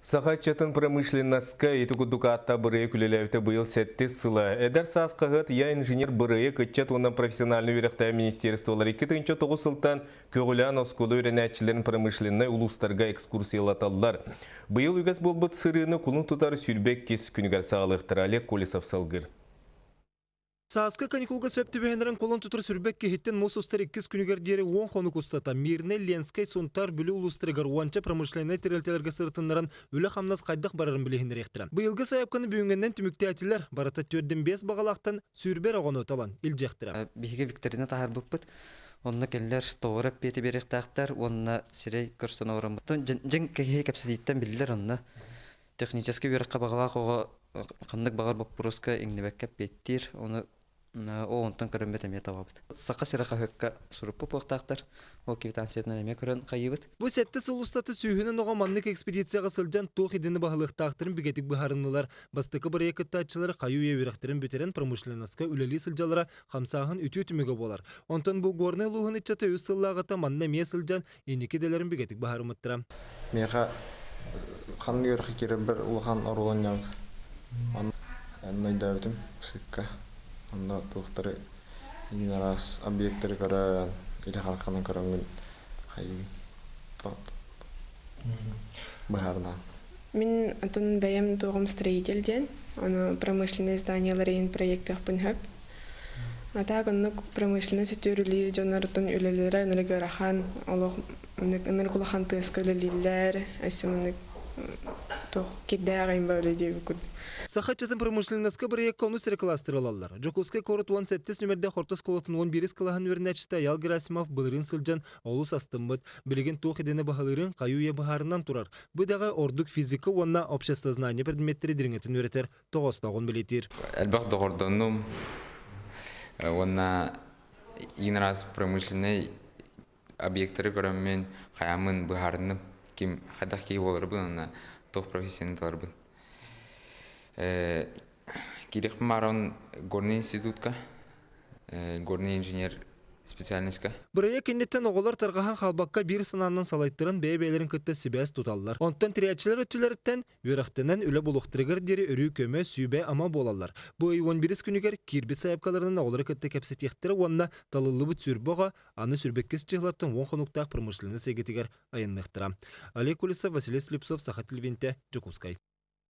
Саха ыччатын промышленноска ити курдук аатта бырайыак үлэлээбитэ быйыл сэттис сыла. Эдэр саас хаһыат Я инженер бырайыак ыччат уонна профессиональнай үөрэхтээһин министерстволар 2009 сылтан көҕүлээн оскуола үөрэнээччилэрин промышленнай улуустарга экскурсиялаталлар. Быйыл үгэс буолбут сырыыны кулун тутар 22 күнүгэр саҕалыахтара. Олег Колесов салгыр. Сааскы каникулга сөп түбэһиннэрэн кулун тутар сүрбэк киһиттэн муус устар иккис күнүгэр диэри уон хонук устата Мирнэй, Ленскэй, Сунтаар, Бүлүү улуустарыгар уонча промышленнай тэрилтэлэргэ сырытыннаран үлэ-хамнас хайдах барарын билиһиннэриэхтэрэ. Быйылгы сайыапканы бүгүҥҥэннэн түмүктээтилэр, барыта төрдүн биэс баҕалаахтан сүүрбэ эрэ оҕону талан илдьиэхтэрэ. Биһиги викторина таһаарбыппыт. Онно кинилэр тоҕо эппиэти биэриэхтээхтэр уонна сирэй көрсөн олороммут. Дьиҥ киһи кэпсэтииттэн биллэр онно. Техническэй үөрэххэ баҕалаах оҕо ханнык баҕар боппуруоска иҥнибэккэ эппиэттиир, ону ол онтон көрөммүт эмиэ табабыт. Саха сирэ хаһыакка суруппут буолуохтаахтар, ол квитанциятынан эмиэ көрөн хайыыбыт. Бу сэттэ сыл устата сүүһүнэн оҕо маннык экспедицияҕа сылдьан туох идэни баһылыахтаахтарын бигэтик быһаарыннылар. Бастакы бырайыак кыттааччылара хайы-үйэ үөрэхтэрин бүтэрэн промышленноска үлэлии сылдьаллара хамсааһын үтүө түмүгэ буолар. Онтон бу Горнай улууһун ыччата үс сыллааҕыта манна эмиэ сылдьан инники идэлэрин бигэтик быһаарыммыттара. Миэхэ ханнык үөрэххэ киирэрбэр улахан оруол оонньообут. Онно өйдөөбүтүм сыкка. Онно туохтары иин араас объектары көрөн, илэ хараххынан көрөҥҥүн хайыы быһаарынаан. Мин атын бэйэм туоҕум строитель диэн, ону промышленное зданиелар иһин проектыахпын сөп. А так оннук промышленность үтүөрүлүүр дьоннортон үлэлэрэ ынырык ыарахан, олох ынырык улахан тыаска үлэлииллэр, өссө маннык туох кирдээх айымба үлэ диэбит курдук. Саха ыччатын промышленноска бырайыакка онус эрэ кластер ылаллар. Дьокуускай куорат 17 нүмердээх орто оскуолатын 11 кылааһын үөрэнээччитэ Айаал Герасимов былырыын сылдьан олус астыммыт. Билигин туох идэни баһылыырын хайы-үйэ быһаарынан турар. Бу идэҕэ ордук физика уонна обществознание предметтэри дириҥэтин үөрэтэр тоҕоостооҕун бэлиэтиир. Элбэх доҕордоннум уонна иин араас промышленнай объектары көрөммүн хайааммын быһаарынным ким хайдах киһи буоларбын уонна туох профессияны таларбын. Кириэхпин баарон горный институтка горный инженер специальностька. Бырайыак инниттэн оҕолор тарҕаһан хаалбакка биир санаанан салайтаран бэйэ-бэйэлэрин кытта сибээс туталлар. Онтон тирээччилэр өттүлэриттэн үөрэхтэнэн үлэ булуохтарыгар диэри өрүү көмө, сүбэ-ама буолаллар. Бу ый 11 күнүгэр киирбит сайаапкаларынан оҕолору кытта кэпсэтиэхтэрэ уонна талыллыбыт сүүрбэ оҕо аны сүүрбэккис чыһылаттан уон хонуктаах промышленность эйгэтигэр айанныахтара. Олег Колесов, Василий Слепцов, Саха телевидениетэ, Дьокуускай.